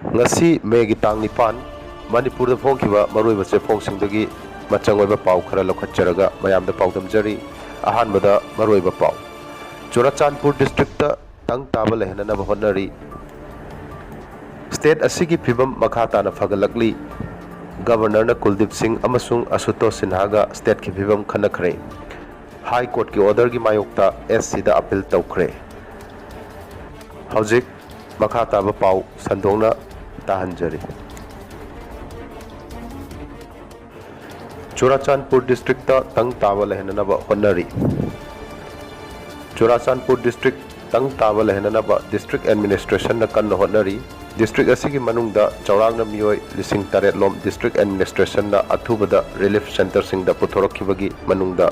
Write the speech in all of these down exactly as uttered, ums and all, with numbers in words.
ꯉꯁꯤ ꯃꯦꯒꯤ ꯇꯥꯡ ꯅꯤꯄꯥꯟ, ꯃꯅꯤꯄꯨꯔꯗ ꯐꯣꯡꯈꯤꯕ ꯃꯔꯨꯑꯣꯏꯕ ꯆꯦꯐꯣꯡꯁꯤꯡꯗꯒꯤ ꯃꯆꯪ ꯑꯣꯏꯕ ꯄꯥꯎ ꯈꯔ ꯂꯧꯈꯠꯆꯔꯒ ꯃꯌꯥꯝꯗ ꯄꯥꯎꯗꯝꯖꯔꯤ꯫ ꯑꯍꯥꯟꯕꯗ ꯃꯔꯨꯑꯣꯏꯕ ꯄꯥꯎ꯫ ꯆꯨꯔꯥꯆꯥꯟꯄꯨꯔ ꯗꯤꯁꯇ꯭ꯔꯤꯛꯇ ꯇꯪ ꯇꯥꯕ ꯂꯩꯍꯟꯅꯅꯕ ꯍꯣꯠꯅꯔꯤ꯫ ꯁ꯭ꯇꯦꯠ ꯑꯁꯤꯒꯤ ꯐꯤꯕꯝ ꯃꯈꯥ ꯇꯥꯅ ꯐꯒꯠꯂꯛꯂꯤ꯫ ꯒꯕꯔꯅꯔꯅ ꯀꯨꯜꯗꯤꯞ ꯁꯤꯡ ꯑꯃꯁꯨꯡ ꯑꯁꯨꯇꯣꯁ ꯁꯤꯟꯍꯥꯒ ꯁ꯭ꯇꯦꯠꯀꯤ ꯐꯤꯕꯝ ꯈꯟꯅꯈ꯭ꯔꯦ꯫ ꯍꯥꯏ ꯀꯣꯔꯠꯀꯤ ꯑꯣꯔꯗꯔꯒꯤ ꯃꯥꯌꯣꯛꯇ ꯑꯦꯁ ꯁꯤꯗ ꯑꯄꯤꯜ ꯇꯧꯈ꯭ꯔꯦ꯫ ꯍꯧꯖꯤꯛ ꯃꯈꯥ ꯇꯥꯕ ꯄꯥꯎ ꯁꯟꯗꯣꯛꯅ ꯇꯥꯍꯟꯖꯔꯤ꯫ ꯆꯨꯔꯥꯆꯥꯟꯄꯨꯔ ꯗꯤꯁꯇ꯭ꯔꯤꯛꯇ ꯇꯪ ꯇꯥꯕ ꯂꯩꯍꯟꯅꯅꯕ ꯍꯣꯠꯅꯔꯤ꯫ ꯆꯨꯔꯥꯆꯥꯟꯄꯨꯔ ꯗꯤꯁꯇ꯭ꯔꯤꯛ ꯇꯪ ꯇꯥꯕ ꯂꯩꯍꯟꯅꯅꯕ ꯗꯤꯁꯇ꯭ꯔꯤꯛ ꯑꯦꯗꯃꯤꯅꯤꯁꯇ꯭ꯔꯦꯁꯟꯅ ꯀꯟꯅ ꯍꯣꯠꯅꯔꯤ꯫ ꯗꯤꯁꯇ꯭ꯔꯤꯛ ꯑꯁꯤꯒꯤ ꯃꯅꯨꯡꯗ ꯆꯥꯎꯔꯥꯛꯅ ꯃꯤꯑꯣꯏ ꯂꯤꯁꯤꯡ ꯇꯔꯦꯠ ꯂꯣꯝ ꯗꯤꯁꯇ꯭ꯔꯤꯛ ꯑꯦꯗꯃꯤꯅꯤꯁꯇ꯭ꯔꯦꯁꯟꯅ ꯑꯊꯨꯕꯗ ꯔꯤꯂꯤꯐ ꯁꯦꯟꯇꯔꯁꯤꯡꯗ ꯄꯨꯊꯣꯔꯛꯈꯤꯕꯒꯤ ꯃꯅꯨꯡꯗ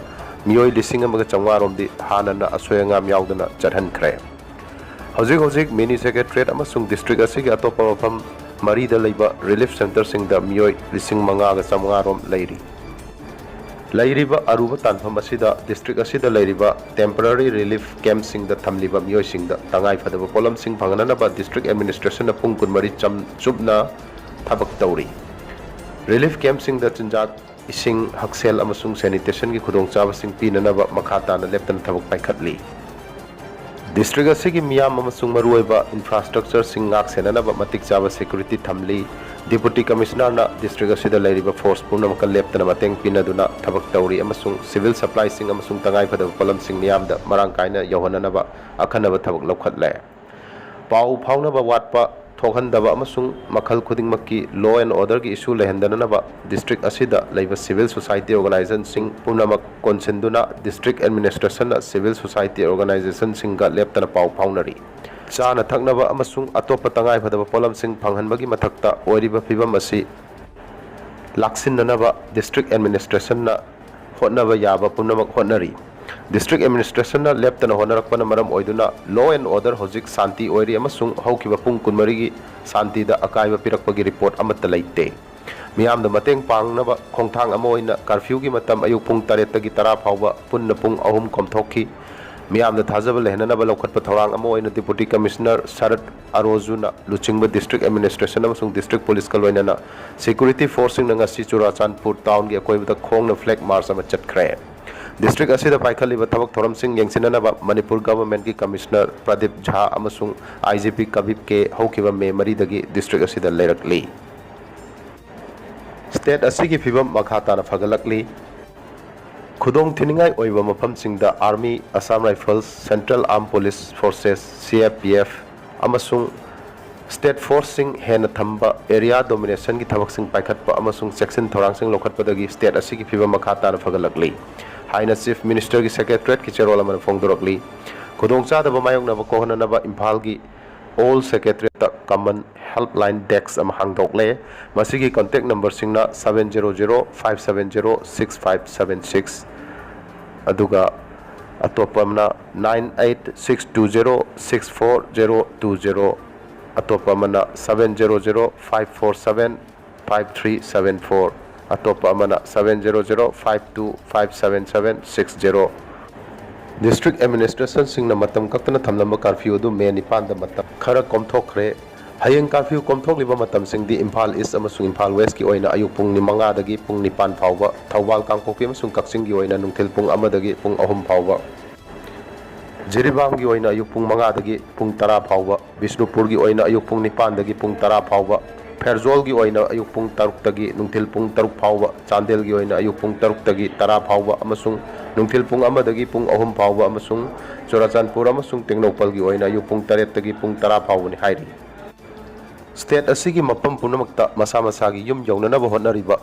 ꯃꯤꯑꯣꯏ ꯂꯤꯁꯤꯡ ꯑꯃꯒ ꯆꯥꯝꯃꯉꯥ ꯔꯣꯝꯗꯤ ꯍꯥꯟꯅꯅ ꯑꯁꯣꯏ ꯑꯉꯥꯝ ꯌꯥꯎꯗꯅ ꯆꯠꯍꯟꯈ꯭ꯔꯦ꯫ ꯍꯧꯖꯤꯛ ꯍꯧꯖꯤꯛ ꯃꯤꯅꯤ ꯁꯦꯀ꯭ꯔꯦꯇꯔꯤꯌꯦꯠ ꯑꯃꯁꯨꯡ ꯗꯤꯁꯇ꯭ꯔꯤꯛ ꯑꯁꯤꯒꯤ ꯑꯇꯣꯞꯄ ꯃꯐꯝ ꯃꯔꯤꯗ ꯂꯩꯕ ꯔꯤꯂꯤꯐ ꯁꯦꯟꯇꯔꯁꯤꯡꯗ ꯃꯤꯑꯣꯏ ꯂꯤꯁꯤꯡ ꯃꯉꯥꯒ ꯆꯥꯝꯃꯉꯥ ꯔꯣꯝ ꯂꯩꯔꯤ꯫ ꯂꯩꯔꯤꯕ ꯑꯔꯨꯕ ꯇꯥꯟꯐꯝ ꯑꯁꯤꯗ ꯗꯤꯁꯇ꯭ꯔꯤꯛ ꯑꯁꯤꯗ ꯂꯩꯔꯤꯕ ꯇꯦꯝꯄꯔꯔꯤ ꯔꯤꯂꯤꯐ ꯀꯦꯝꯞꯁꯤꯡꯗ ꯊꯝꯂꯤꯕ ꯃꯤꯑꯣꯏꯁꯤꯡꯗ ꯇꯉꯥꯏ ꯐꯗꯕ ꯄꯣꯠꯂꯝꯁꯤꯡ ꯐꯪꯍꯟꯅꯅꯕ ꯗꯤꯁꯇ꯭ꯔꯤꯛ ꯑꯦꯗꯃꯤꯅꯤꯁꯇ꯭ꯔꯦꯁꯟꯅ ꯄꯨꯡ ꯀꯨꯟꯃꯔꯤ ꯆꯝ ꯆꯨꯞꯅ ꯊꯕꯛ ꯇꯧꯔꯤ꯫ ꯔꯤꯂꯤꯐ ꯀꯦꯝꯞꯁꯤꯡꯗ ꯆꯤꯟꯖꯥꯛ, ꯏꯁꯤꯡ, ꯍꯛꯁꯦꯜ ꯑꯃꯁꯨꯡ ꯁꯦꯅꯤꯇꯦꯁꯟꯒꯤ ꯈꯨꯗꯣꯡꯆꯥꯕꯁꯤꯡ ꯄꯤꯅꯅꯕ ꯃꯈꯥ ꯇꯥꯅ ꯂꯦꯞꯇꯅ ꯊꯕꯛ ꯄꯥꯏꯈꯠꯂꯤ꯫ ꯗꯤꯁꯇ꯭ꯔꯤꯛ ꯑꯁꯤꯒꯤ ꯃꯤꯌꯥꯝ ꯑꯃꯁꯨꯡ ꯃꯔꯨꯑꯣꯏꯕ ꯏꯟꯐ꯭ꯔꯥꯁ꯭ꯇ꯭ꯔꯛꯆꯔꯁꯤꯡ ꯉꯥꯛ ꯁꯦꯟꯅꯅꯕ ꯃꯇꯤꯛ ꯆꯥꯕ ꯁꯦꯀ꯭ꯌꯨꯔꯤꯇꯤ ꯊꯝꯂꯤ꯫ ꯗꯤꯄꯨꯇꯤ ꯀꯃꯤꯁꯅꯔꯅ ꯗꯤꯁꯇ꯭ꯔꯤꯛ ꯑꯁꯤꯗ ꯂꯩꯔꯤꯕ ꯐꯣꯔꯁ ꯄꯨꯝꯅꯃꯛꯀ ꯂꯦꯞꯇꯅ ꯃꯇꯦꯡ ꯄꯤꯅꯗꯨꯅ ꯊꯕꯛ ꯇꯧꯔꯤ ꯑꯃꯁꯨꯡ ꯁꯤꯚꯤꯜ ꯁꯄ꯭ꯂꯥꯏꯁꯤꯡ ꯑꯃꯁꯨꯡ ꯇꯉꯥꯏꯐꯗꯕ ꯄꯣꯠꯂꯝꯁꯤꯡ ꯃꯤꯌꯥꯝꯗ ꯃꯔꯥꯡ ꯀꯥꯏꯅ ꯌꯧꯍꯟꯅꯅꯕ ꯑꯈꯟꯅꯕ ꯊꯕꯛ ꯂꯧꯈꯠꯂꯦ꯫ ꯄꯥꯎ ꯐꯥꯎꯅꯕ ꯋꯥꯠꯄ ꯊꯣꯛꯍꯟꯗꯕ ꯑꯃꯁꯨꯡ ꯃꯈꯜ ꯈꯨꯗꯤꯡꯃꯛꯀꯤ law and orderꯒꯤ issue ꯂꯩꯍꯟꯗꯅꯕ ꯗꯤꯁꯇ꯭ꯔꯤꯛ ꯑꯁꯤꯗ ꯂꯩꯕ ꯁꯤꯚꯤꯜ ꯁꯣꯁꯥꯏꯇꯤ ꯑꯣꯔꯒꯅꯥꯏꯖꯦꯁꯟꯁꯤꯡ ꯄꯨꯝꯅꯃꯛ ꯀꯣꯟꯁꯤꯟꯗꯨꯅ ꯗꯤꯁꯇ꯭ꯔꯤꯛ ꯑꯦꯗꯃꯤꯅꯤꯁꯇ꯭ꯔꯦꯁꯟꯅ ꯁꯤꯚꯤꯜ ꯁꯣꯁꯥꯏꯇꯤ ꯑꯣꯔꯒꯅꯥꯏꯖꯦꯁꯟꯁꯤꯡꯒ ꯂꯦꯞꯇꯅ ꯄꯥꯎ ꯐꯥꯎꯅꯔꯤ꯫ ꯆꯥꯅ ꯊꯛꯅꯕ ꯑꯃꯁꯨꯡ ꯑꯇꯣꯞꯄ ꯇꯉꯥꯏꯐꯗꯕ ꯄꯣꯠꯂꯝꯁꯤꯡ ꯐꯪꯍꯟꯕꯒꯤ ꯃꯊꯛꯇ ꯑꯣꯏꯔꯤꯕ ꯐꯤꯚꯝ ꯑꯁꯤ ꯂꯥꯛꯁꯤꯟꯅꯅꯕ ꯗꯤꯁꯇ꯭ꯔꯤꯛ ꯑꯦꯗꯃꯤꯅꯤꯁꯇ꯭ꯔꯦꯁꯟꯅ ꯍꯣꯠꯅꯕ ꯌꯥꯕ ꯄꯨꯝꯅꯃꯛ ꯍꯣꯠꯅꯔꯤ꯫ ꯗꯤꯁꯇ꯭ꯔꯤꯛ ꯑꯦꯗꯃꯤꯅꯤꯁꯇ꯭ꯔꯦꯁꯟꯅ ꯂꯦꯞꯇꯅ ꯍꯣꯠꯅꯔꯛꯄꯅ ꯃꯔꯝ ꯑꯣꯏꯗꯨꯅ law and order ꯍꯧꯖꯤꯛ ꯁꯥꯟꯇꯤ ꯑꯣꯏꯔꯤ ꯑꯃꯁꯨꯡ ꯍꯧꯈꯤꯕ ꯄꯨꯡ ꯀꯨꯟꯃꯔꯤꯒꯤ ꯁꯥꯟꯇꯤꯗ ꯑꯀꯥꯏꯕ ꯄꯤꯔꯛꯄꯒꯤ ꯔꯤꯄꯣꯔꯠ ꯑꯃꯠꯇ ꯂꯩꯇꯦ꯫ ꯃꯤꯌꯥꯝꯗ ꯃꯇꯦꯡ ꯄꯥꯡꯅꯕ ꯈꯣꯡꯊꯥꯡ ꯑꯃ ꯑꯣꯏꯅ ꯀꯔꯐ꯭ꯌꯨꯒꯤ ꯃꯇꯝ ꯑꯌꯨꯛ ꯄꯨꯡ ꯇꯔꯦꯠꯇꯒꯤ ꯇꯔꯥ ꯐꯥꯎꯕ ꯄꯨꯟꯅ ꯄꯨꯡ ꯑꯍꯨꯝ ꯀꯣꯝꯊꯣꯛꯈꯤ꯫ ꯃꯤꯌꯥꯝꯗ ꯊꯥꯖꯕ ꯂꯩꯍꯟꯅꯅꯕ ꯂꯧꯈꯠꯄ ꯊꯧꯔꯥꯡ ꯑꯃ ꯑꯣꯏꯅ Deputy Commissioner ꯁꯔꯠ ꯑꯔꯣꯖꯨꯅ ꯂꯨꯆꯤꯡꯕ District Administration ꯑꯃꯁꯨꯡ District Policeꯀ ꯂꯣꯏꯅꯅ Security Forceꯁꯤꯡꯅ ꯉꯁꯤ ꯆꯨꯔꯥꯆꯥꯟꯄꯨꯔ townꯒꯤ ꯑꯀꯣꯏꯕꯗ ꯈꯣꯡꯅ flag march ꯑꯃ ꯆꯠꯈ꯭ꯔꯦ꯫ District ꯑꯁꯤꯗ ꯄꯥꯏꯈꯠꯂꯤꯕ ꯊꯕꯛ ꯊꯧꯔꯝꯁꯤꯡ ꯌꯦꯡꯁꯤꯟꯅꯅꯕ ꯃꯅꯤꯄꯨꯔ Governmentꯀꯤ Commissioner ꯄ꯭ꯔꯗꯤꯞ ꯖꯥ ꯑꯃꯁꯨꯡ IGP ꯀꯕꯤꯞ ꯀꯦ ꯍꯧꯈꯤꯕ ꯃꯦ ꯃꯔꯤꯗꯒꯤ district ꯑꯁꯤꯗ ꯂꯩꯔꯛꯂꯤ꯫ State ꯑꯁꯤꯒꯤ ꯐꯤꯕꯝ ꯃꯈꯥ ꯇꯥꯅ ꯐꯒꯠꯂꯛꯂꯤ꯫ ꯈꯨꯗꯣꯡ ꯊꯤꯅꯤꯡꯉꯥꯏ ꯑꯣꯏꯕ ꯃꯐꯝꯁꯤꯡꯗ Army, Assam Rifles, Central Armed Police Forces, CAPF, ꯑꯃꯁꯨꯡ State Forceꯁꯤꯡ ꯍꯦꯟꯅ ꯊꯝꯕ, area dominationꯒꯤ ꯊꯕꯛꯁꯤꯡ ꯄꯥꯏꯈꯠꯄ ꯑꯃꯁꯨꯡ ꯆꯦꯛꯁꯤꯟ ꯊꯧꯔꯥꯡꯁꯤꯡ ꯂꯧꯈꯠꯄꯗꯒꯤ state ꯑꯁꯤꯒꯤ ꯐꯤꯕꯝ ꯃꯈꯥ ꯇꯥꯅ ꯐꯒꯠꯂꯛꯂꯤ ꯍꯥꯏꯅ Chief Ministerꯒꯤ Secretariatꯀꯤ ꯆꯦꯔꯣꯜ ꯑꯃꯅ ꯐꯣꯡꯗꯣꯔꯛꯂꯤ꯫ ꯈꯨꯗꯣꯡꯆꯥꯗꯕ ꯃꯥꯌꯣꯛꯅꯕ ꯀꯣꯛꯍꯟꯅꯅꯕ ꯏꯝꯐꯥꯜꯒꯤ All Secretariatꯇ Common Helpline Desk ꯑꯃ ꯍꯥꯡꯗꯣꯛꯂꯦ꯫ ꯃꯁꯤꯒꯤ contact numberꯁꯤꯡꯅ seven zero zero five seven zero six five seven six, ꯑꯗꯨꯒ ꯑꯇꯣꯞꯄ ꯑꯃꯅ nine eight six two zero six four zero two zero, ꯑꯇꯣꯞꯄ ꯑꯃꯅ seven zero zero five four seven five three seven four, ꯑꯇꯣꯞꯄ ꯑꯃꯅ seven zero zero five two five seven seven six zero꯫ District Administrationꯁꯤꯡꯅ ꯃꯇꯝ ꯀꯛꯇꯅ ꯊꯝꯂꯝꯕ curfew ꯑꯗꯨ ꯃꯦ ꯅꯤꯄꯥꯟꯗ ꯃꯇꯝ ꯈꯔ ꯀꯣꯝꯊꯣꯛꯈ꯭ꯔꯦ꯫ ꯍꯌꯦꯡ curfew ꯀꯣꯝꯊꯣꯛꯂꯤꯕ ꯃꯇꯝꯁꯤꯡꯗꯤ ꯏꯝꯐꯥꯜ East ꯑꯃꯁꯨꯡ ꯏꯝꯐꯥꯜ Westꯀꯤ ꯑꯣꯏꯅ ꯑꯌꯨꯛ ꯄꯨꯡ ꯃꯉꯥꯗꯒꯤ ꯄꯨꯡ ꯅꯤꯄꯥꯟ ꯐꯥꯎꯕ, ꯊꯧꯕꯥꯜ, ꯀꯥꯡꯄꯣꯛꯄꯤ ꯑꯃꯁꯨꯡ ꯀꯛꯆꯤꯡꯒꯤ ꯑꯣꯏꯅ ꯅꯨꯡꯊꯤꯜ ꯄꯨꯡ ꯑꯃꯗꯒꯤ ꯄꯨꯡ ꯑꯍꯨꯝ ꯐꯥꯎꯕ, ꯖꯤꯔꯤꯕꯥꯝꯒꯤ ꯑꯣꯏꯅ ꯑꯌꯨꯛ ꯄꯨꯡ ꯃꯉꯥꯗꯒꯤ ꯄꯨꯡ ꯇꯔꯥ ꯐꯥꯎꯕ, ꯕꯤꯁꯅꯨꯄꯨꯔꯒꯤ ꯑꯣꯏꯅ ꯑꯌꯨꯛ ꯄꯨꯡ ꯅꯤꯄꯥꯟꯗꯒꯤ ꯄꯨꯡ ꯇꯔꯥ ꯐꯥꯎꯕ, ꯐꯦꯔꯖꯣꯜꯒꯤ ꯑꯣꯏꯅ ꯑꯌꯨꯛ ꯄꯨꯡ ꯇꯔꯨꯛꯇꯒꯤ ꯅꯨꯡꯊꯤꯜ ꯄꯨꯡ ꯇꯔꯨꯛ ꯐꯥꯎꯕ, ꯆꯥꯟꯗꯦꯜꯒꯤ ꯑꯣꯏꯅ ꯑꯌꯨꯛ ꯄꯨꯡ ꯇꯔꯨꯛꯇꯒꯤ ꯇꯔꯥ ꯐꯥꯎꯕ ꯑꯃꯁꯨꯡ ꯅꯨꯡꯊꯤꯜ ꯄꯨꯡ ꯑꯃꯗꯒꯤ ꯄꯨꯡ ꯑꯍꯨꯝ ꯐꯥꯎꯕ ꯑꯃꯁꯨꯡ ꯆꯨꯔꯥꯆꯥꯟꯄꯨꯔ ꯑꯃꯁꯨꯡ ꯇꯦꯡꯅꯧꯄꯜꯒꯤ ꯑꯣꯏꯅ ꯑꯌꯨꯛ ꯄꯨꯡ ꯇꯔꯦꯠꯇꯒꯤ ꯄꯨꯡ ꯇꯔꯥ ꯐꯥꯎꯕꯅꯤ ꯍꯥꯏꯔꯤ꯫ State ꯑꯁꯤꯒꯤ ꯃꯐꯝ ꯄꯨꯝꯅꯃꯛꯇ ꯃꯁꯥ ꯃꯁꯥꯒꯤ ꯌꯨꯝ ꯌꯧꯅꯅꯕ ꯍꯣꯠꯅꯔꯤꯕ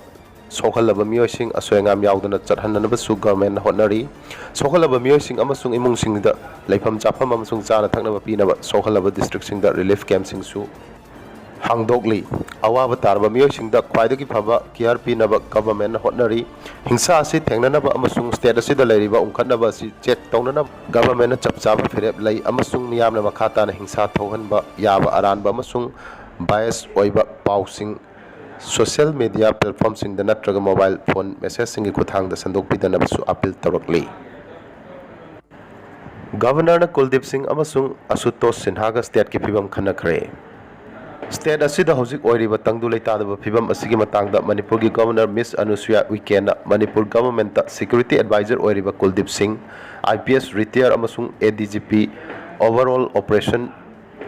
ꯁꯣꯛꯍꯜꯂꯕ ꯃꯤꯑꯣꯏꯁꯤꯡ ꯑꯁꯣꯏ ꯑꯉꯥꯝ ꯌꯥꯎꯗꯅ ꯆꯠꯍꯟꯅꯅꯕꯁꯨ Governmentꯅ ꯍꯣꯠꯅꯔꯤ꯫ ꯁꯣꯛꯍꯜꯂꯕ ꯃꯤꯑꯣꯏꯁꯤꯡ ꯑꯃꯁꯨꯡ ꯏꯃꯨꯡꯁꯤꯡꯗ ꯂꯩꯐꯝ ꯆꯥꯐꯝ ꯑꯃꯁꯨꯡ ꯆꯥꯅ ꯊꯛꯅꯕ ꯄꯤꯅꯕ ꯁꯣꯛꯍꯜꯂꯕ districtꯁꯤꯡꯗ relief campꯁꯤꯡꯁꯨ ꯍꯥꯡꯗꯣꯛꯂꯤ꯫ ꯑꯋꯥꯕ ꯇꯥꯔꯕ ꯃꯤꯑꯣꯏꯁꯤꯡꯗ ꯈ꯭ꯋꯥꯏꯗꯒꯤ ꯐꯕ care ꯄꯤꯅꯕ Governmentꯅ ꯍꯣꯠꯅꯔꯤ꯫ ꯍꯤꯡꯁꯥ ꯑꯁꯤ ꯊꯦꯡꯅꯅꯕ ꯑꯃꯁꯨꯡ state ꯑꯁꯤꯗ ꯂꯩꯔꯤꯕ ꯎꯪꯈꯠꯅꯕ ꯑꯁꯤ check ꯇꯧꯅꯅꯕ Governmentꯅ ꯆꯞ ꯆꯥꯕ ꯐꯤꯔꯦꯞ ꯂꯩ ꯑꯃꯁꯨꯡ ꯃꯤꯌꯥꯝꯅ ꯃꯈꯥ ꯇꯥꯅ ꯍꯤꯡꯁꯥ ꯊꯣꯛꯍꯟꯕ ꯌꯥꯕ ꯑꯔꯥꯟꯕ ꯑꯃꯁꯨꯡ bias ꯑꯣꯏꯕ ꯄꯥꯎꯁꯤꯡ social media platformꯁꯤꯡꯗ ꯅꯠꯇ꯭ꯔꯒ mobile phone messageꯁꯤꯡꯒꯤ ꯈꯨꯠꯊꯥꯡꯗ ꯁꯟꯗꯣꯛꯄꯤꯗꯅꯕꯁꯨ appeal ꯇꯧꯔꯛꯂꯤ꯫ ꯒꯕꯔꯅꯔꯅ ꯀꯨꯜꯗꯤꯞ ꯁꯤꯡ ꯑꯃꯁꯨꯡ ꯑꯁꯨꯇꯣꯁ ꯁꯤꯟꯍꯥꯒ ꯁ꯭ꯇꯦꯠꯀꯤ ꯐꯤꯕꯝ ꯈꯟꯅꯈ꯭ꯔꯦ꯫ ꯁ꯭ꯇꯦꯠ ꯑꯁꯤꯗ ꯍꯧꯖꯤꯛ ꯑꯣꯏꯔꯤꯕ ꯇꯪꯗꯨ ꯂꯩꯇꯥꯗꯕ ꯐꯤꯕꯝ ꯑꯁꯤꯒꯤ ꯃꯇꯥꯡꯗ ꯃꯅꯤꯄꯨꯔꯒꯤ ꯒꯕꯔꯅꯔ ꯃꯤꯁ ꯑꯅꯨꯁꯨꯌꯥ ꯎꯏꯀꯦꯅ ꯃꯅꯤꯄꯨꯔ ꯒꯚꯔꯟꯃꯦꯟꯠꯇ ꯁꯦꯀ꯭ꯌꯨꯔꯤꯇꯤ ꯑꯦꯗꯚꯥꯏꯖꯔ ꯑꯣꯏꯔꯤꯕ Kuldip Singh, I P S retired, ꯑꯃꯁꯨꯡ A D G P overall operation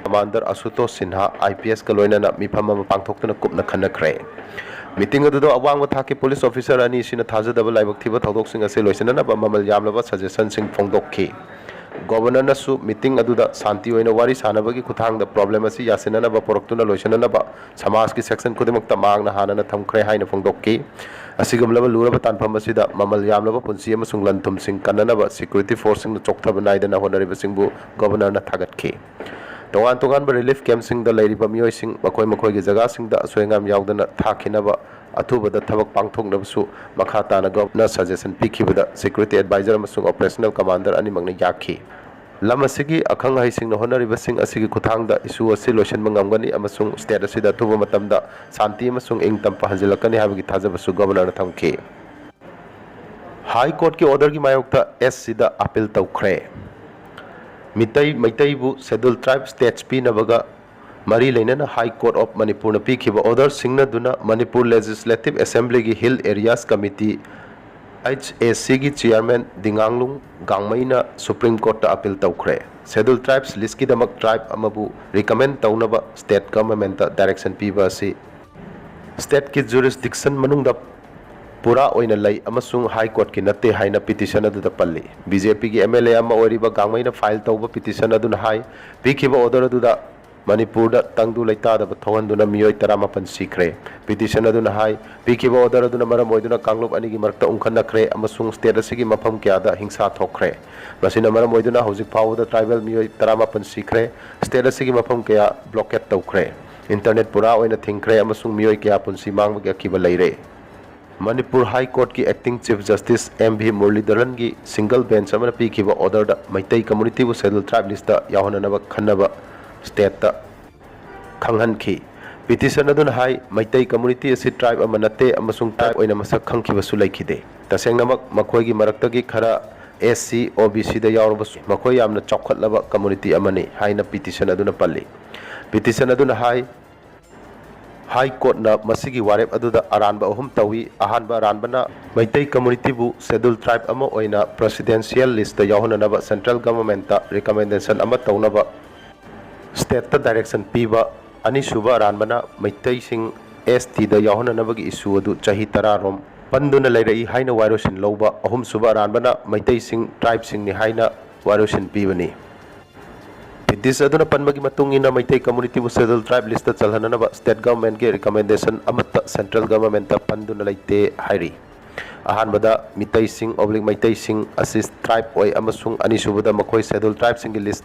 commander Ashutosh Sinha, I P ꯑꯦꯁꯀ ꯂꯣꯏꯅꯅ ꯃꯤꯐꯝ ꯑꯃ ꯄꯥꯡꯊꯣꯛꯇꯨꯅ ꯀꯨꯞꯅ ꯈꯟꯅꯈ꯭ꯔꯦ꯫ ꯃꯤꯇꯤꯡ ꯑꯗꯨꯗ ꯑꯋꯥꯡꯕ ꯊꯥꯛꯀꯤ ꯄꯨꯂꯤꯁ ꯑꯣꯐꯤꯁꯔ ꯑꯅꯤꯁꯤꯅ ꯊꯥꯖꯗꯕ ꯂꯥꯏꯕꯛ ꯊꯤꯕ ꯊꯧꯗꯣꯛꯁꯤꯡ ꯑꯁꯤ ꯂꯣꯏꯁꯤꯟꯅꯅꯕ ꯃꯃꯜ ꯌꯥꯝꯂꯕ ꯁꯖꯦꯁꯟꯁꯤꯡ ꯐꯣꯡꯗꯣꯛꯈꯤ꯫ ꯒꯣꯚꯔꯅꯔꯅꯁꯨ ꯃꯤꯇꯤꯡ ꯑꯗꯨꯗ ꯁꯥꯟꯇꯤ ꯑꯣꯏꯅ ꯋꯥꯔꯤ ꯁꯥꯅꯕꯒꯤ ꯈꯨꯠꯊꯥꯡꯗ ꯄ꯭ꯔꯣꯕ꯭ꯂꯦꯝ ꯑꯁꯤ ꯌꯥꯁꯤꯟꯅꯅꯕ ꯄꯨꯔꯛꯇꯨꯅ ꯂꯣꯏꯁꯤꯟꯅꯅꯕ ꯁꯃꯥꯖꯀꯤ ꯁꯦꯛꯁꯟ ꯈꯨꯗꯤꯡꯃꯛꯇ ꯃꯍꯥꯛꯅ ꯍꯥꯟꯅꯅ ꯊꯝꯈ꯭ꯔꯦ ꯍꯥꯏꯅ ꯐꯣꯡꯗꯣꯛꯈꯤ꯫ ꯑꯁꯤꯒꯨꯝꯂꯕ ꯂꯨꯔꯕ ꯇꯥꯟꯐꯝ ꯑꯁꯤꯗ ꯃꯃꯜ ꯌꯥꯝꯂꯕ ꯄꯨꯟꯁꯤ ꯑꯃꯁꯨꯡ ꯂꯟ ꯊꯨꯝꯁꯤꯡ ꯀꯟꯅꯅꯕ ꯁꯦꯀ꯭ꯌꯨꯔꯤꯇꯤ ꯐꯣꯔꯁꯁꯤꯡꯅ ꯆꯣꯛꯊꯕ ꯅꯥꯏꯗꯅ ꯍꯣꯠꯅꯔꯤꯕꯁꯤꯡꯕꯨ ꯒꯣꯚꯔꯅꯔꯅ ꯊꯥꯒꯠꯈꯤ꯫ ꯇꯣꯉꯥꯟ ꯇꯣꯉꯥꯟꯕ ꯔꯤꯂꯤꯐ ꯀꯦꯝꯞꯁꯤꯡꯗ ꯂꯩꯔꯤꯕ ꯃꯤꯑꯣꯏꯁꯤꯡ ꯃꯈꯣꯏ ꯃꯈꯣꯏꯒꯤ ꯖꯒꯥꯁꯤꯡꯗ ꯑꯁꯣꯏ ꯑꯉꯥꯝ ꯌꯥꯎꯗꯅ ꯊꯥꯈꯤꯅꯕ ꯑꯊꯨꯕꯗ ꯊꯕꯛ ꯄꯥꯡꯊꯣꯛꯅꯕꯁꯨ ꯃꯈꯥ ꯇꯥꯅ ꯒꯣꯚꯔꯅꯔ ꯁꯖꯦꯁꯟ ꯄꯤꯈꯤꯕꯗ ꯁꯦꯀ꯭ꯌꯨꯔꯤꯇꯤ ꯑꯦꯗꯚꯥꯏꯖꯔ ꯑꯃꯁꯨꯡ ꯑꯣꯄꯔꯦꯁꯅꯦꯜ ꯀꯃꯥꯟꯗꯔ ꯑꯅꯤꯃꯛꯅ ꯌꯥꯈꯤ꯫ ꯂꯝ ꯑꯁꯤꯒꯤ ꯑꯈꯪ ꯑꯍꯩꯁꯤꯡꯅ ꯍꯣꯠꯅꯔꯤꯕꯁꯤꯡ ꯑꯁꯤꯒꯤ ꯈꯨꯠꯊꯥꯡꯗ ꯏꯁꯨ ꯑꯁꯤ ꯂꯣꯏꯁꯤꯟꯕ ꯉꯝꯒꯅꯤ ꯑꯃꯁꯨꯡ ꯁ꯭ꯇꯦꯠ ꯑꯁꯤꯗ ꯑꯊꯨꯕ ꯃꯇꯝꯗ ꯁꯥꯟꯇꯤ ꯑꯃꯁꯨꯡ ꯏꯪ ꯇꯞꯄ ꯍꯟꯖꯤꯜꯂꯛꯀꯅꯤ ꯍꯥꯏꯕꯒꯤ ꯊꯥꯖꯕꯁꯨ ꯒꯣꯚꯔꯅꯔꯅ ꯊꯝꯈꯤ꯫ ꯍꯥꯏ ꯀꯣꯔꯠꯀꯤ ꯑꯣꯔꯗꯔꯒꯤ ꯃꯥꯌꯣꯛꯇ ꯑꯦꯁ ꯁꯤꯗ ꯑꯄꯤꯜ ꯇꯧꯈ꯭ꯔꯦ꯫ ꯃꯤꯇꯩ ꯃꯩꯇꯩꯕꯨ ꯁꯦꯗ꯭ꯌꯨꯜ ꯇ꯭ꯔꯥꯏꯕ ꯁ꯭ꯇꯦꯇꯁ ꯄꯤꯅꯕꯒ ꯃꯔꯤ ꯂꯩꯅꯅ ꯍꯥꯏ ꯀꯣꯔꯠ ꯑꯣꯐ ꯃꯅꯤꯄꯨꯔꯅ ꯄꯤꯈꯤꯕ ꯑꯣꯔꯗꯔ ꯁꯤꯡꯅꯗꯨꯅ ꯃꯅꯤꯄꯨꯔ ꯂꯦꯖꯤꯁꯂꯦꯇꯤꯚ ꯑꯦꯁꯦꯝꯕ꯭ꯂꯤꯒꯤ hill areas committee, H A ꯁꯤꯒꯤ ꯆꯤꯌꯥꯔꯃꯦꯟ ꯗꯤꯉꯥꯡꯂꯨꯡ ꯒꯥꯡꯃꯩꯅ ꯁꯨꯄ꯭ꯔꯤꯝ ꯀꯣꯔꯠꯇ ꯑꯄꯤꯜ ꯇꯧꯈ꯭ꯔꯦ꯫ ꯁꯦꯗ꯭ꯌꯨꯜ ꯇ꯭ꯔꯥꯏꯕꯁ ꯂꯤꯁ꯭ꯠꯀꯤꯗꯃꯛ ꯇ꯭ꯔꯥꯏꯕ ꯑꯃꯕꯨ ꯔꯤꯀꯃꯦꯟ ꯇꯧꯅꯕ ꯁ꯭ꯇꯦꯠ ꯒꯚꯔꯟꯃꯦꯟꯠꯇ ꯗꯥꯏꯔꯦꯛꯁꯟ ꯄꯤꯕ ꯑꯁꯤ ꯁ꯭ꯇꯦꯠꯀꯤ ꯖꯨꯔꯤꯁꯗꯤꯛꯁꯟ ꯃꯅꯨꯡꯗ ꯄꯨꯔꯥ ꯑꯣꯏꯅ ꯂꯩ ꯑꯃꯁꯨꯡ ꯍꯥꯏ ꯀꯣꯔꯠꯀꯤ ꯅꯠꯇꯦ ꯍꯥꯏꯅ ꯄꯤꯇꯤꯁꯟ ꯑꯗꯨꯗ ꯄꯜꯂꯤ꯫ ꯕꯤ ꯖꯦ ꯄꯤꯒꯤ ꯑꯦꯝ ꯑꯦꯜ ꯑꯦ ꯑꯃ ꯑꯣꯏꯔꯤꯕ ꯒꯥꯡꯃꯩꯅ ꯐꯥꯏꯜ ꯇꯧꯕ ꯄꯤꯇꯤꯁꯟ ꯑꯗꯨꯅ ꯍꯥꯏ, ꯄꯤꯈꯤꯕ ꯑꯣꯔꯗꯔ ꯑꯗꯨꯗ ꯃꯅꯤꯄꯨꯔꯗ ꯇꯪꯗꯨ ꯂꯩꯇꯥꯗꯕ ꯊꯣꯛꯍꯟꯗꯨꯅ ꯃꯤꯑꯣꯏ ꯇꯔꯥꯃꯥꯄꯟ ꯁꯤꯈ꯭ꯔꯦ꯫ ꯄꯤꯇꯤꯁꯟ ꯑꯗꯨꯅ ꯍꯥꯏ, ꯄꯤꯈꯤꯕ ꯑꯣꯔꯗꯔ ꯑꯗꯨꯅ ꯃꯔꯝ ꯑꯣꯏꯗꯨꯅ ꯀꯥꯡꯂꯨꯞ ꯑꯅꯤꯒꯤ ꯃꯔꯛꯇ ꯎꯪꯈꯠꯅꯈ꯭ꯔꯦ ꯑꯃꯁꯨꯡ ꯁ꯭ꯇꯦꯠ ꯑꯁꯤꯒꯤ ꯃꯐꯝ ꯀꯌꯥꯗ ꯍꯤꯡꯁꯥ ꯊꯣꯛꯈ꯭ꯔꯦ꯫ ꯃꯁꯤꯅ ꯃꯔꯝ ꯑꯣꯏꯗꯨꯅ ꯍꯧꯖꯤꯛ ꯐꯥꯎꯕꯗ ꯇ꯭ꯔꯥꯏꯕꯦꯜ ꯃꯤꯑꯣꯏ ꯇꯔꯥꯃꯥꯄꯟ ꯁꯤꯈ꯭ꯔꯦ꯫ ꯁ꯭ꯇꯦꯠ ꯑꯁꯤꯒꯤ ꯃꯐꯝ ꯀꯌꯥ ꯕ꯭ꯂꯣꯀꯦꯠ ꯇꯧꯈ꯭ꯔꯦ꯫ ꯏꯟꯇꯔꯅꯦꯠ ꯄꯨꯔꯥ ꯑꯣꯏꯅ ꯊꯤꯡꯈ꯭ꯔꯦ ꯑꯃꯁꯨꯡ ꯃꯤꯑꯣꯏ ꯀꯌꯥ ꯄꯨꯟꯁꯤ ꯃꯥꯡꯕꯒꯤ ꯑꯀꯤꯕ ꯂꯩꯔꯦ꯫ ꯃꯅꯤꯄꯨꯔ ꯍꯥꯏ ꯀꯣꯔꯠꯀꯤ acting chief justice M V ꯃꯨꯔꯂꯤꯙꯔꯟꯒꯤ ꯁꯤꯡꯒꯜ ꯕꯦꯟꯆ ꯑꯃꯅ ꯄꯤꯈꯤꯕ ꯑꯣꯔꯗꯔꯗ ꯃꯩꯇꯩ ꯀꯝꯃꯨꯅꯤꯇꯤꯕꯨ ꯁꯦꯗ꯭ꯌꯨꯜ ꯇ꯭ꯔꯥꯏꯕ ꯂꯤꯁ꯭ꯠꯇ ꯌꯥꯎꯍꯟꯅꯅꯕ ꯈꯟꯅꯕ ꯁ꯭ꯇꯦꯠꯇ ꯈꯪꯍꯟꯈꯤ꯫ ꯄꯤꯇꯤꯁꯟ ꯑꯗꯨꯅ ꯍꯥꯏ, ꯃꯩꯇꯩ ꯀꯝꯃꯨꯅꯤꯇꯤ ꯑꯁꯤ ꯇ꯭ꯔꯥꯏꯕ ꯑꯃ ꯅꯠꯇꯦ ꯑꯃꯁꯨꯡ ꯇ꯭ꯔꯥꯏꯕ ꯑꯣꯏꯅ ꯃꯁꯛ ꯈꯪꯈꯤꯕꯁꯨ ꯂꯩꯈꯤꯗꯦ꯫ ꯇꯁꯦꯡꯅꯃꯛ ꯃꯈꯣꯏꯒꯤ ꯃꯔꯛꯇꯒꯤ ꯈꯔ ꯑꯦꯁ ꯁꯤ, ꯑꯣ ꯕꯤ ꯁꯤꯗ ꯌꯥꯎꯔꯕꯁꯨ ꯃꯈꯣꯏ ꯌꯥꯝꯅ ꯆꯥꯎꯈꯠꯂꯕ ꯀꯝꯃꯨꯅꯤꯇꯤ ꯑꯃꯅꯤ ꯍꯥꯏꯅ ꯄꯤꯇꯤꯁꯟ ꯑꯗꯨꯅ ꯄꯜꯂꯤ꯫ ꯄꯤꯇꯤꯁꯟ ꯑꯗꯨꯅ ꯍꯥꯏ, ꯍꯥꯏ ꯀꯣꯔꯠꯅ ꯃꯁꯤꯒꯤ ꯋꯥꯔꯦꯞ ꯑꯗꯨꯗ ꯑꯔꯥꯟꯕ ꯑꯍꯨꯝ ꯇꯧꯏ꯫ ꯑꯍꯥꯟꯕ ꯑꯔꯥꯟꯕꯅ ꯃꯩꯇꯩ ꯀꯝꯃꯨꯅꯤꯇꯤꯕꯨ ꯁꯦꯗꯨꯜ ꯇ꯭ꯔꯥꯏꯕ ꯑꯃ ꯑꯣꯏꯅ ꯄ꯭ꯔꯦꯁꯤꯗꯦꯟꯁꯤꯌꯦꯜ ꯂꯤꯁꯇ ꯌꯥꯎꯍꯟꯅꯅꯕ ꯁꯦꯟꯇ꯭ꯔꯦꯜ ꯒꯚꯔꯟꯃꯦꯟꯠꯇ ꯔꯤꯀꯃꯦꯟꯗꯦꯁꯟ ꯑꯃ ꯇꯧꯅꯕ ꯁ꯭ꯇꯦꯠꯇ ꯗꯥꯏꯔꯦꯛꯁꯟ ꯄꯤꯕ꯫ ꯑꯅꯤꯁꯨꯕ ꯑꯔꯥꯟꯕꯅ ꯃꯩꯇꯩꯁꯤꯡ ꯑꯦꯁ ꯇꯤꯗ ꯌꯥꯎꯍꯟꯅꯅꯕꯒꯤ ꯏꯁꯨ ꯑꯗꯨ ꯆꯍꯤ ꯇꯔꯥꯔꯣꯝ ꯄꯟꯗꯨꯅ ꯂꯩꯔꯛꯏ ꯍꯥꯏꯅ ꯋꯥꯔꯣꯏꯁꯤꯟ ꯂꯧꯕ꯫ ꯑꯍꯨꯝꯁꯨꯕ ꯑꯔꯥꯟꯕꯅ ꯃꯩꯇꯩꯁꯤꯡ ꯇ꯭ꯔꯥꯏꯕꯁꯤꯡꯅꯤ ꯍꯥꯏꯅ ꯋꯥꯔꯣꯏꯁꯤꯟ ꯄꯤꯕꯅꯤ꯫ ꯄꯤꯇꯤꯁꯟ ꯑꯗꯨꯅ ꯄꯟꯕꯒꯤ ꯃꯇꯨꯡ ꯏꯟꯅ ꯃꯩꯇꯩ ꯀꯝꯃꯨꯅꯤꯇꯤꯕꯨ ꯁꯦꯗꯨꯜ ꯇ꯭ꯔꯥꯏꯕ ꯂꯤꯁꯇ ꯆꯜꯍꯟꯅꯅꯕ ꯁ꯭ꯇꯦꯠ ꯒꯚꯔꯟꯃꯦꯟꯠꯀꯤ ꯔꯤꯀꯃꯦꯟꯗꯦꯁꯟ ꯑꯃꯠꯇ ꯁꯦꯟꯇ꯭ꯔꯦꯜ ꯒꯚꯔꯟꯃꯦꯟꯠꯇ ꯄꯟꯗꯨꯅ ꯂꯩꯇꯦ ꯍꯥꯏꯔꯤ꯫ ꯑꯍꯥꯟꯕꯗ ꯃꯤꯇꯩꯁꯤꯡ ꯑꯣꯕ꯭ꯂꯤꯛ ꯃꯩꯇꯩꯁꯤꯡ ꯑꯁꯤ ꯇ꯭ꯔꯥꯏꯕ ꯑꯣꯏ ꯑꯃꯁꯨꯡ ꯑꯅꯤꯁꯨꯕꯗ ꯃꯈꯣꯏ ꯁꯦꯗꯨꯜ ꯇ꯭ꯔꯥꯏꯕꯁꯤꯡꯒꯤ ꯂꯤꯁ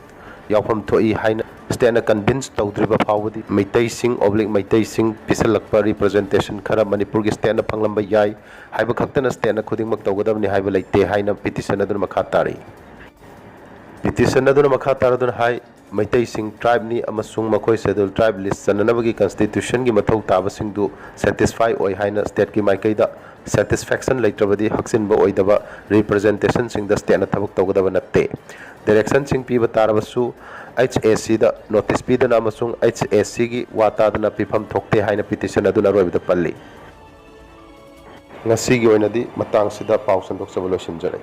ꯌꯥꯎꯐꯝ ꯊꯣꯛꯏ ꯍꯥꯏꯅ ꯁ꯭ꯇꯦꯠꯅ ꯀꯟꯚꯤꯟꯁ ꯇꯧꯗ꯭ꯔꯤꯕ ꯐꯥꯎꯕꯗꯤ ꯃꯩꯇꯩꯁꯤꯡ ꯑꯣꯕ꯭ꯂꯤꯛ ꯃꯩꯇꯩꯁꯤꯡ ꯄꯤꯁꯜꯂꯛꯄ ꯔꯤꯄ꯭ꯔꯖꯦꯟꯇꯦꯁꯟ ꯈꯔ ꯃꯅꯤꯄꯨꯔꯒꯤ ꯁ꯭ꯇꯦꯠꯅ ꯐꯪꯂꯝꯕ ꯌꯥꯏ ꯍꯥꯏꯕ ꯈꯛꯇꯅ ꯁ꯭ꯇꯦꯠꯅ ꯈꯨꯗꯤꯡꯃꯛ ꯇꯧꯒꯗꯕꯅꯤ ꯍꯥꯏꯕ ꯂꯩꯇꯦ ꯍꯥꯏꯅ ꯄꯤꯇꯤꯁꯟ ꯑꯗꯨꯅ ꯃꯈꯥ ꯇꯥꯔꯤ꯫ ꯄꯤꯇꯤꯁꯟ ꯑꯗꯨꯅ ꯃꯈꯥ ꯇꯥꯔꯗꯨꯅ ꯍꯥꯏ, ꯃꯩꯇꯩꯁꯤꯡ ꯇ꯭ꯔꯥꯏꯕꯅꯤ ꯑꯃꯁꯨꯡ ꯃꯈꯣꯏ ꯁꯦꯗꯨꯜ ꯇ꯭ꯔꯥꯏꯕ ꯂꯤꯁ ꯆꯟꯅꯅꯕꯒꯤ ꯀꯟꯁꯇꯤꯇ꯭ꯌꯨꯁꯟꯒꯤ ꯃꯊꯧ ꯇꯥꯕꯁꯤꯡꯗꯨ ꯁꯦꯇꯤꯁꯐꯥꯏ ꯑꯣꯏ ꯍꯥꯏꯅ ꯁ꯭ꯇꯦꯠꯀꯤ ꯃꯥꯏꯀꯩꯗ ꯁꯦꯇꯤꯁꯐꯦꯛꯁꯟ ꯂꯩꯇ꯭ꯔꯕꯗꯤ ꯍꯛꯆꯤꯟꯕ ꯑꯣꯏꯗꯕ ꯔꯤꯄ꯭ꯔꯖꯦꯟꯇꯦꯁꯟꯁꯤꯡꯗ ꯁ꯭ꯇꯦꯠꯅ ꯊꯕꯛ ꯇꯧꯒꯗꯕ ꯅꯠꯇꯦ꯫ ꯗꯥꯏꯔꯦꯛꯁꯟꯁꯤꯡ ꯄꯤꯕ ꯇꯥꯔꯕꯁꯨ ꯑꯩꯆ ꯑꯦ ꯁꯤꯗ ꯅꯣꯇꯤꯁ ꯄꯤꯗꯅ ꯑꯃꯁꯨꯡ ꯑꯩꯆ ꯑꯦ ꯁꯤꯒꯤ ꯋꯥ ꯇꯥꯗꯅ ꯄꯤꯐꯝ ꯊꯣꯛꯇꯦ ꯍꯥꯏꯅ ꯄꯤꯇꯤꯁꯟ ꯑꯗꯨꯅ ꯑꯔꯣꯏꯕꯗ ꯄꯜꯂꯤ꯫ ꯉꯁꯤꯒꯤ ꯑꯣꯏꯅꯗꯤ ꯃꯇꯥꯡꯁꯤꯗ ꯄꯥꯎ ꯁꯟꯗꯣꯛꯆꯕ ꯂꯣꯏꯁꯤꯟꯖꯔꯦ꯫